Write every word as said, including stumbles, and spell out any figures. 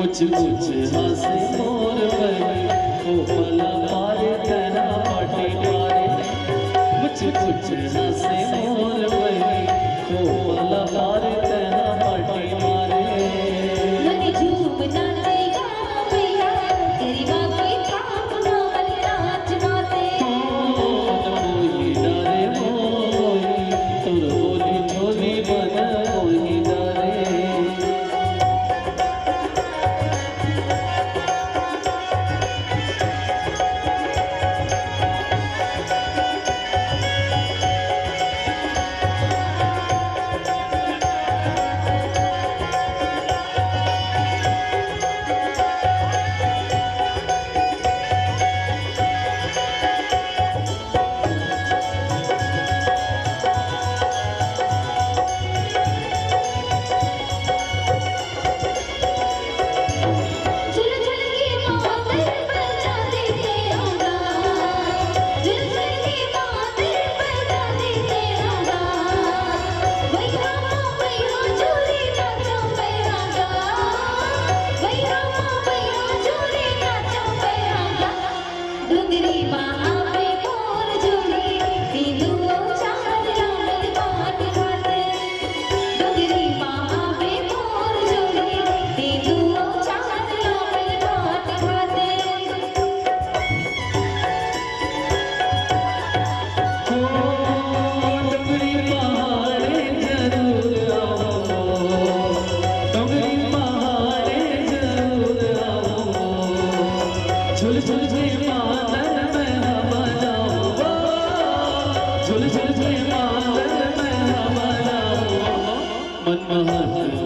कुछ कुछ हंसे मोर बहिनी, खोपला पारे तेरा पाटी पारे। कुछ कुछ हंसे मोर बहिनी, खोपला पारे तेरा पाटी पारे। मन झूम नाचे गाना मैया, तेरी बाकी थाप ना मन नाच माते। मन मोही डारे मोही, तोर बोली झोली मन मोही डारे। डोंगरी मा आबे मोर जोड़ी, तीनों चार लामन बाट खाते। डोंगरी मा आबे मोर जोड़ी, तीनों चार लामन बाट खाते। ओ डोंगरी पहाड़े जरूर आओ, डोंगरी पहाड़े जरूर आओ। झुलझुल के बादल में हमारा हुआ, झुलझुल के बादल में हमारा हुआ। मन महक